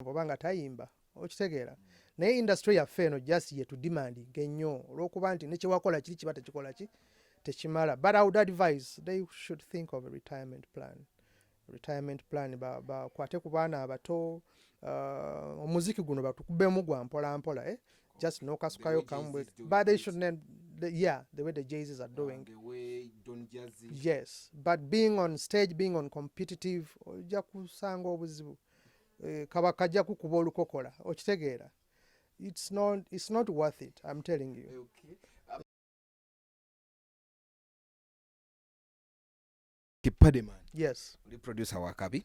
Oba nga tayimba, okitegeera? Naye industry yaffe eno just ye tudemanding ennyo olw'okuba nti nekyewakola kiri kiba tekikola ki tekimala. But I would advise they should think of a retirement plan. Retirement plan, bakwate ku baana abato, omuziki guno batukubemu gwa mpola mpola, eh? Just nokasukayo kamwe, but they should not, yeah, the way the Jay-Z's are doing, the way Don Jazzy. Yes, but being on stage, being on competitive, ojja kusanga obuzibu. Kaba kajja kukuba olukokola, okitegeera? It's not worth it, I'm telling you. Okay. Kipademan. Yes. Oli producer wa kabi.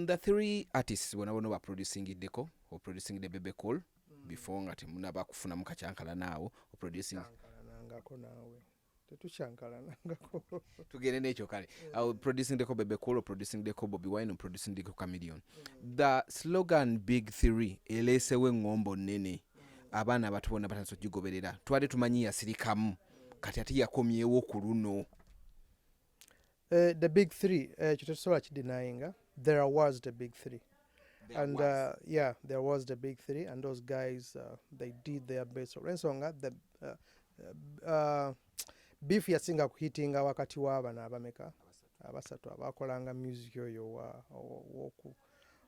The three artists bona bona baproducingiddeko. Oproducingidde Bebe Cool before nga temunaba kufunamu kacyankalana awo oproducing. Kyankalanangako naawe, tetukyankalanangako. Tugende n'ekyo kale. Producingdeko Bebe Cool, oproducingdeko Bobi Wine, oproducingdeko Chameleon. The slogan "Big Three" eleesewo eŋŋombo nnene. Abaana abato bonna batandise okugigoberera. Twali tumanyi yasirikamu, kati ate yakomyewo ku luno. The big three, ekyo tetusobola kidenyinga. There was the big three and yeah, there was the big three and those guys, they did their best olw'ensonga the beef yasinga kuhitinga wakati w'abano abameka abasatu abakolanga music oyo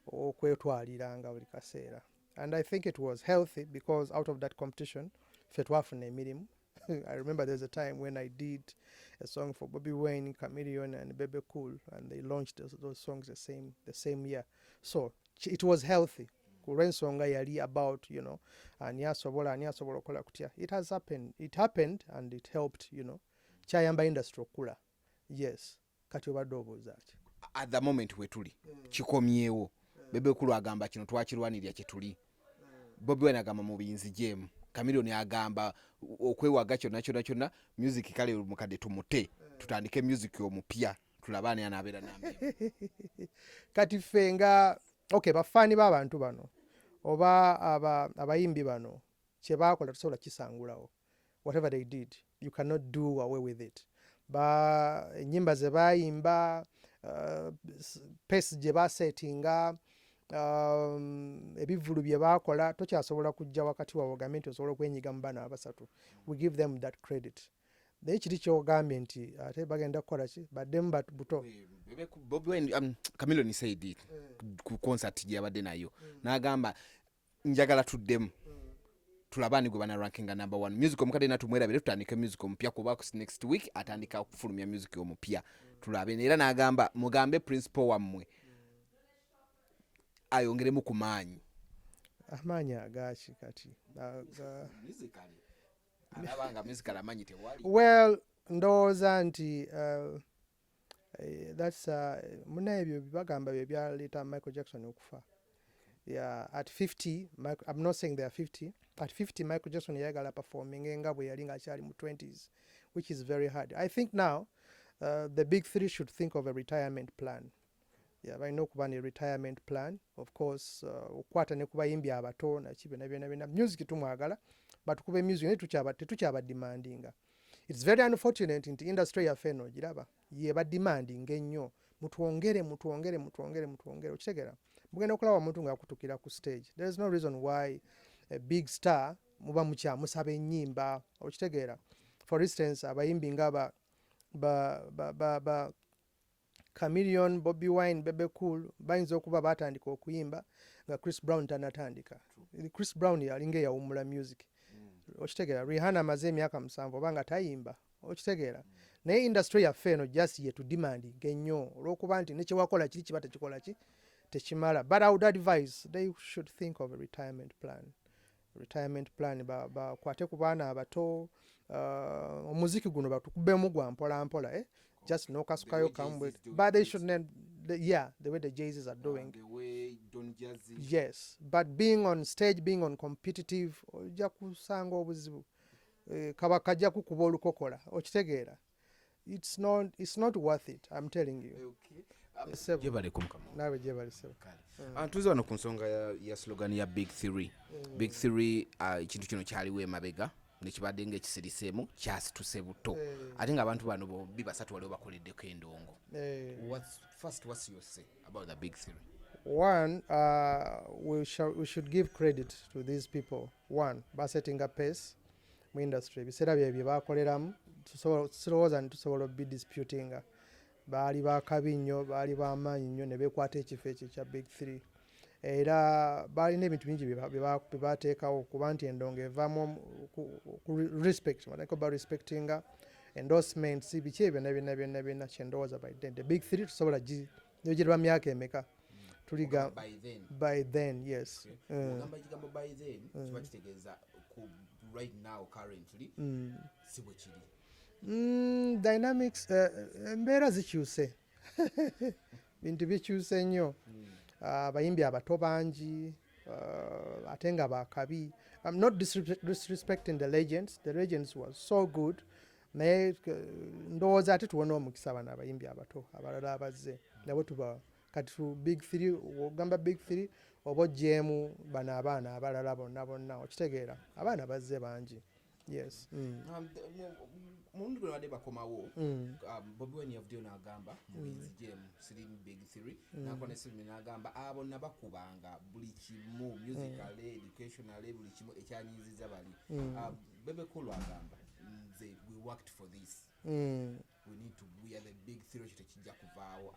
owokwetwaliranga buli kaseera. And I think it was healthy because out of that competition ffe twafuna emirimu. I remember there's a time when I did a song for Bobby Wayne, Chameleon, and Bebe Cool, and they launched those songs the same year. So it was healthy. Ku lw'ensonga yali about ani asobola okukola kutya. It has happened. It happened and it helped. Kyayamba industry okukula. Yes. Kati obadde obuuza ki? At the moment wetuli kikomyewo. Bebe Cool agamba kino twakirwanirira kye tuli. Bobi Wine agamba mu binzigyemu. Chameleone agamba okwewaga kyonna kyonna kyonna, music kale mukadde tumute, tutandike music omupya, tulabe ani anaabeera namba. Kati ffe nga, okay, bafaani b'abantu bano oba abayimbi bano, kye baakola tosobola kisangulawo. Whatever they did, you cannot do away with it. Ba ennyimba ze baayimba, pace gye basetinga, ebivvulu bye baakola, tokyasobola kujja wakati waabwe ogambe nti osobola okwenyiga mu bano abasatu. We give them that credit. Naye kiri kyogambye nti ate bagenda kukola ki, baddemu buto? Bobi Wine, Chameleone said it ku concert gye yabadde nayo, n'agamba njagala tuddemu tulabe ani gwe bana rankinga number one. Music omukadde natumwerabire, tutandike music omupya, kuba next week atandika okufulumya music omupya, tulabe. Era n'agamba mugambe principal wammwe ayongeremu ku maanyi. Amaanyi agaki kati? Alaba nga musical amaanyi tewali. Well, ndowooza nti that's muna ebyo bagamba bye byaleeta Michael Jackson okufa. Yeah, at 50, Michael, I'm not saying they are 50, at 50 Michael Jackson yayagala performing nga bwe yali ng'akyali mu 20s, which is very hard. I think now the big three should think of a retirement plan. Yeah, balina okuba ne retirement plan, of course, okukwata ne ku bayimbi abato naki byonna byonna byonna. Music tumwagala batukuba music, naye tetukyabademandinga. It's very unfortunate nti industry yaffe eno ogiraba yeba demanding ennyo, mutwongere, mutwongere, mutwongere, mutwongere, okitegeera? Mugenda okulaba omuntu ng'akutukira ku stage. There is no reason why a big star muba mukyamusaba ennyimba, okitegeera? For instance, abayimbi nga ba Chameleon, Bobby Wine, Bebe Cool bayinza okuba batandika okuyimba nga Chris Brown tanatandika. Chris Brown yalinga eyawummula music, okitegeera? Rihanna amaze emyaka 7 oba nga tayimba, okitegeera? Naye industry yaffe eno just ye tudemanding ennyo olw'okuba nti nekyewakola kiri kiba tekikola ki tekimala. But I would advise they should think of a retirement plan. Retirement plan, bakwate ku baana abato, omuziki guno batukubemu gwa mpola mpola, eh? Just nokasukayo kamwe, but they should not, yeah, the way the Jay-Z's are doing, the way Don Jazzy. Yes, but being on stage, being on competitive, ojja kusanga obuzibu. Kaba kajja kukuba olukokola, okitegeera? It's not worth it, I'm telling you. Sebo. Gyebaleko mukama. Naawe gyebali, sebo. Tuze wano ku nsonga ya slogan ya big three. Big three, ekintu kino kyaliwo emabega nekibadde nga ekisiriseemu kyasituse buto, ate ng'abantu bano bombi basatu waliwo bakoleddeko endongo. First, what's your say about the big three? One, we should give credit to these people. One, basettinga pace mu industry. Ebiseera bye bye bakoleramu, sirowooza nti tusobola obidisputinga. Baali bakabi nnyo, baali bamaanyi nnyo, ne beekwata ekifo ekyo ekya Big Three. Era baalina ebintu bingi bye bateekawo, kuba nti endongo evaamu ku respect, batandika ba respectinga, endorsements, biki ebyo byonna byonna byonna byonna. Kyendowooza, by then the Big Three tusobola negiraba myaka emeka tuliga. By then. By then, yes. Okay. Ogamba ekigambo "by then", kiba kitegeeza ku right now, currently, si bwe kiri. Dynamics, embeera zikyuse, bintu bikyuse nnyo. Abayimbi abato bangi, ate nga bakabi. I'm not disrespecting the legends. The legends was so good, naye ndowooza ate tuwona omukisa bano abayimbi abato abalala abazze nabo tuba kati tu Big Three. Ogamba Big Three oba ogyemu bano abaana abalala bonna bonna, okitegeera? Abaana bazze bangi, yes. Mulundi gwe badde bakomawo, Bobi Wine yavuddeyo n'agamba, "Mubinzigyemu, siri mu Big Three." Nakola ne n'agamba abo nabakubanga buli kimu, musically, educationally, buli kimu ekyanyiziza bali. Bebe Cool agamba, "Nze we worked for this. We need to, we are the Big Three, ekyo tekijja kuvaawo."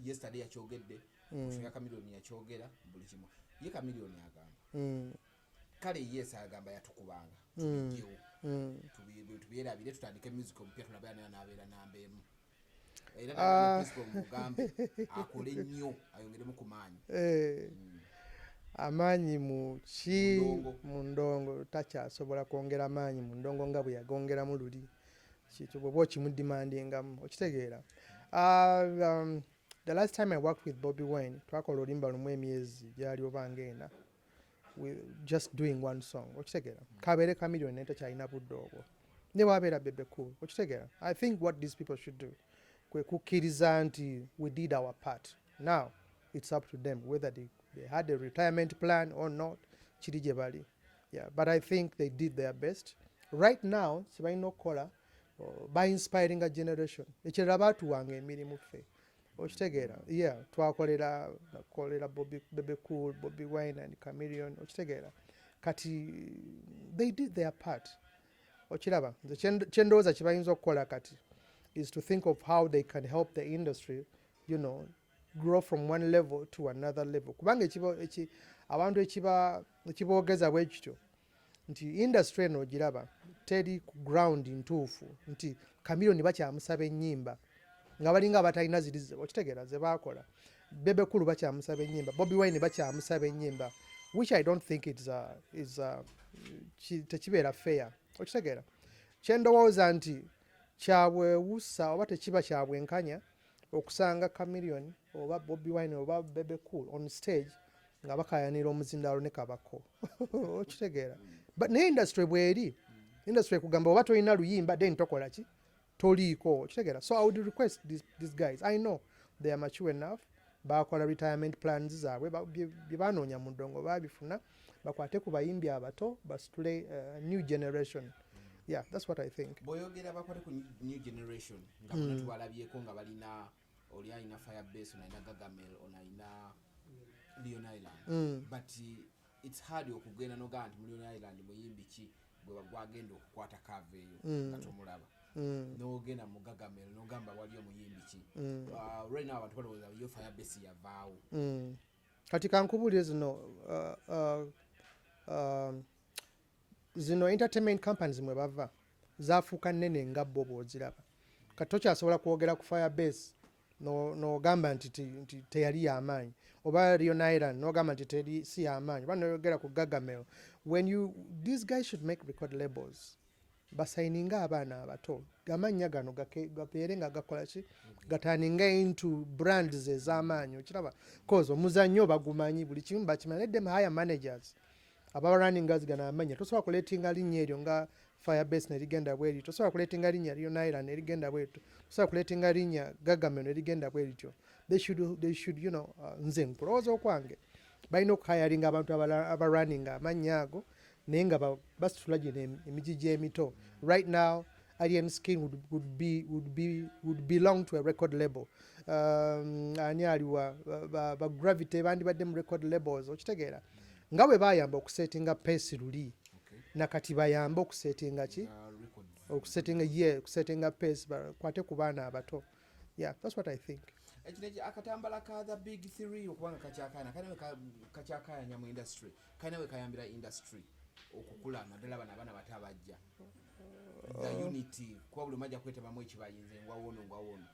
Yesterday yakyogedde, mm. Chameleone yakyogera, buli kimu. Ye Chameleone agamba, kale yes, agamba yatukubanga, tubijjewo, tubyerabire, tutandike music omupya, tulabe ani anaabeera namba emu. Era principal mugambe akole nnyo, ayongeremu ku maanyi. Eh, amaanyi mu ki? Mu ndongo. Mu ndongo takyasobola kwongera maanyi mu ndongo nga bwe yagongeramu luli. Kikyo bw'oba okimudemandingamu, okitegeera? The last time I worked with Bobby Wine, twakola oluyimba lumu emyezi gyali oba nga 4, just doing one song, okitegeera? Kabeere Chameleone, naye takyalina budde obwo, ne wabeera Bebe Cool, okitegeera? I think what these people should do kwe kukkiriza nti we did our part. Now it's up to them whether they had a retirement plan or not, kiri gye bali. Yeah, but I think they did their best. Right now kyebalina okukola, by inspiring a generation. Ekirala, baatuwanga emirimu ffe, okitegeera? Yeah, twakolera, nakolera Bobby, Bebe Cool, Bobby Wine and Chameleone, okitegeera? Kati they did their part, okiraba? Nze kyendowooza kye bayinza okukola kati is to think of how they can help the industry grow from one level to another level, kubanga abantu ekiboogeza bwe kityo nti industry eno ogiraba teri ku ground ntuufu, nti Chameleone bakyamusaba ennyimba nga balinga abatalina ziri okitegeera, ze baakola. Bebe Cool bakyamusaba ennyimba, Bobi Wine bakyamusaba ennyimba, which I don't think tekibeera fair, okitegeera? Kyendowooza nti kyabwewusa oba tekiba kyabwenkanya okusanga Chameleone oba Bobi Wine oba Bebe Cool on stage nga bakayanira omuzindaalo ne Kabako, okitegeera? But naye industry bweri, industry ekugamba oba tolina luyimba then tokola ki, toliiko, okitegeera? So I would request these guys, I know they are mature enough, bakola retirement plans zaabwe, bye banoonya mu ddongo babifuna, bakwate ku bayimbi abato basitule new generation. Yeah, that's what I think. Bw'oyogera bakwate ku new generation, nga bonna tubalabyeko nga balina, oli alina Firebase, ono alina Gagamel, ono alina Leon Island, but it's hard okugenda nogamba nti mu Leone Island muyimbi ki gwe gwagenda okukwata kava eyo nga tomulaba, nogenda mu Gagamel nogamba waliyo muyimbi ki? Right now abantu balowooza yo Firebase yavaawo. Kati kankubuulire, zino zino entertainment companies mwe bava zafuuka nnene nga bo bw'oziraba. Kati tokyasobola kwogera ku Firebase n'ogamba nti teyali y'amaanyi, oba Leon Island n'ogamba nti teri si y'amaanyi, oba noyogera ku Gagamel. When you These guys should make record labels, basayininga abaana abato, amannya gano gabeere nga gakola ki, gaturninga into brands ez'amaanyi, okiraba? Cause omuzannyo bagumanyi, buli kimu bakimanyi. Let them hire managers ababarunninga gano amannya. Tosobola kuletinga linnya eryo nga Firebase nerigenda bwe lityo, tosobola kuletinga linnya Leon Island nerigenda bwe lityo, tosobola kuletinga linnya Gagamel nerigenda bwe lityo. They should, nze nkulowooza okwange, balina okuhiringa abantu abarunninga amannya ago, naye nga basitula gino emigigi emito. Right now Alien Skin would belong to a record label. Ani aliwa ba Gravity bandibadde mu record labels, okitegeera, nga bwe bayamba okusettinga pace luli, nakati bayambe okusettinga ki, okusettinga ye okusettinga pace, bakwate ku baana abato. Yeah, that's what I think. Ekino akatambala ka the big three okubanga kakyakayana kalina kakyakayanya mu industry, kalina we kayambira industry okukula, naddala bano abaana bato abajja, the unity, kuba buli omu ajja kwetabamu ekibayinze ngwawono ngwawono.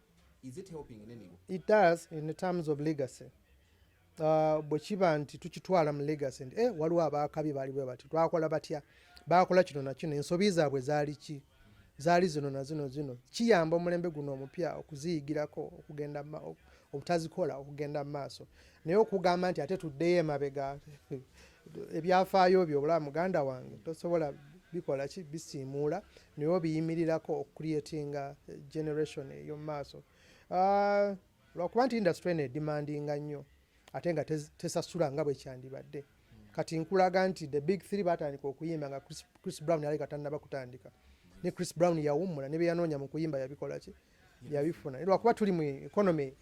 Is it helping in any way? It does in terms of legacy. Bwe kiba nti tukitwala mu legacy nti waliwo abaakabi baali bwe bati, twakola batya, bakola kino na kino, ensobi zaabwe zaali ki, zaali zino na zino zino, kiyamba omulembe guno omupya okuziyigirako okugenda obutazikola okugenda mu maaso. Naye okugamba nti ate tuddeyo emabega, ebyafaayo byo obulaba muganda wange tosobola bikola ki, bisiimuula, naye obiyimirirako okucreatinga generation ey'omu maaso. Lwakuba nti industry eno edemandinga nnyo ate nga tesasula nga bwe kyandibadde. Kati nkulaga nti the big three batandika okuyimba nga Chris Brown yali katannaba kutandika, ne Chris Brown yawummula ne bye yanoonya mu kuyimba yabikola ki, yabifuna. Naye lwakuba tuli mu economy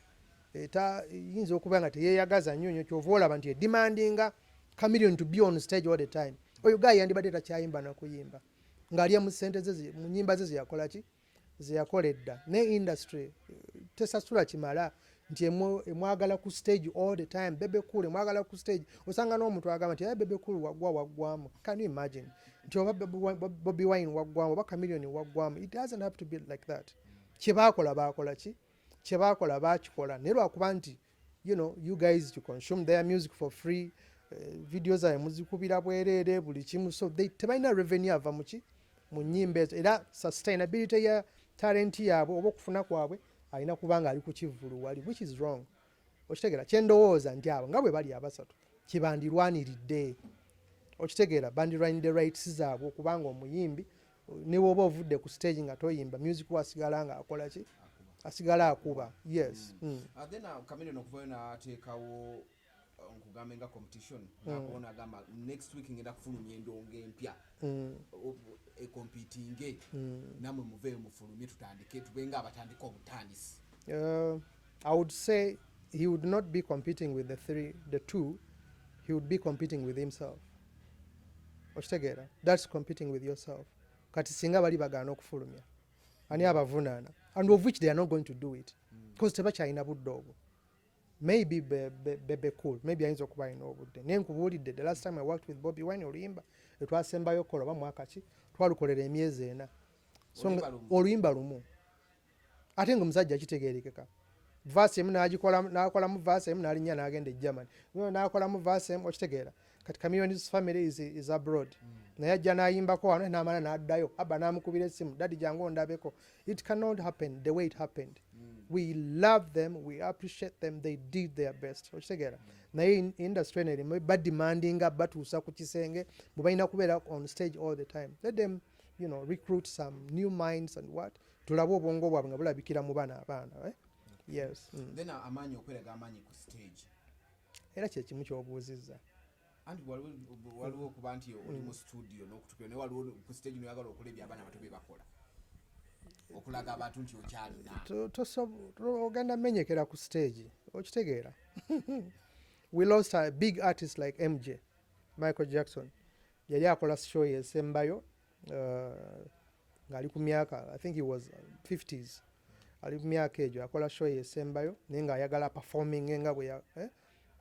eta yinza okuba nga teyeeyagaza nnyo nnyo, kyova olaba nti edemandinga Chameleon to be on stage all the time. Oyo guy yandibadde takyayimba nakuyimba ng'alya mu ssente ze mu nnyimba ze zeyakola ki, zeyakola edda. Ne industry tesasula kimala nti emwagala ku stage all the time. Bebe Cool emwagala ku stage, osanga n'omuntu agamba nti, "Eh, Bebe Cool waggwa waggwamu." Can you imagine nti oba Bobi Wine waggwamu oba Chameleon waggwamu? It doesn't have to be like that. Kyebakola bakola ki, kyebakola bakikola, naye lwakuba nti you guys to consume their music for free, video zaabwe muzikubira bwereere buli kimu, so they tebalina revenue ava muki, mu nnyimba ezo. Era sustainability ya talent yaabwe oba okufuna kwabwe alina kuba nga ali ku kivvulu wali, which is wrong, okitegeera. Kyendowooza nti abo nga bwe bali abasatu kyebandirwaniridde, okitegeera, bandirwanidde rights zaabwe, okubanga omuyimbi ne bw'oba ovudde ku stage nga toyimba, music we asigala nga akola ki, asigala akuba. Yes. Then Chameleon okuvayo n'ateekawo nkugambe nga competition, nakuba n'agamba next week ngenda kufulumya endongo empya ecompetinge namwe, muveeyo mufulumye tutandike tube nga abatandika obutandisi. I would say he would not be competing with the three, the two. He would be competing with himself. Okitegeera? That's competing with yourself. Kati singa bali bagaana okufulumya, ani abavunaana? And of which they are not going to do it because tebakyalina budde obwo. Maybe Bebe Cool, maybe ayinza okuba alina obudde, naye nkubuulidde, the last time I worked with Bobi Wine, oluyimba etwasembayo okukola oba mwaka ki, twalukolera emyezi 4. So Oluyimba lumu. Oluyimba lumu, ate nga omusajja kitegeerekeka, verse emu n'akolamu verse emu n'alinnya n'agenda e Germany, n'akolamu verse emu, okitegeera. Kati Chameleon's family is abroad, naye ajja n'ayimbako wano n'amala n'addayo, abba n'amukubira essimu, "Daddy, jangu ondabeko." It cannot happen the way it happened. We love them, we appreciate them, they did their best, okitegeera. Naye industry eno erimu bademandinga batuusa ku kisenge bwe balina kubeera on stage all the time. Let them recruit some new minds and what, tulabe obwongo bwabwe nga bulabikira mu bana abaana, eh? Yes. Then amaanyi, okweraga amaanyi ku stage. Era kyekimu kyobuuzizza. Anti waliwo okuba nti oli mu studio n'okutukira, naye waliwo ku stage noyagala okola ebyo abaana bato bye bakola, okulaga abantu nti okyalina. Ogenda menyekera ku stage, okitegeera. We lost a big artist like MJ, Michael Jackson. Yali akola show yesembayo ng'ali ku myaka, I think he was 50s, ali ku myaka egyo, akola show yesembayo naye ng'ayagala performing nga bwe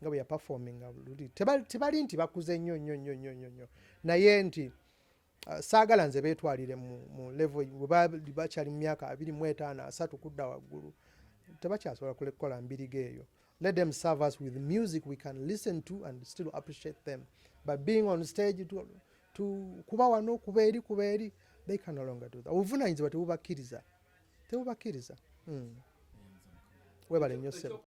nga bwe yaperforminga luli. Tebali nti bakuze nnyo nnyo nnyo nnyo nnyo nnyo, naye nti saagala nze beetwalire mu level bwe bali bakyali mu myaka 25, 30 kudda waggulu, tebakyasobola kukola mbirigo eyo. Let them serve us with music we can listen to and still appreciate them, but being on stage to kuba wano, kuba eri, kuba eri, they can no longer do that. Obuvunaanyizibwa tebubakkiriza, tebubakkiriza. Webale nnyo ssebo.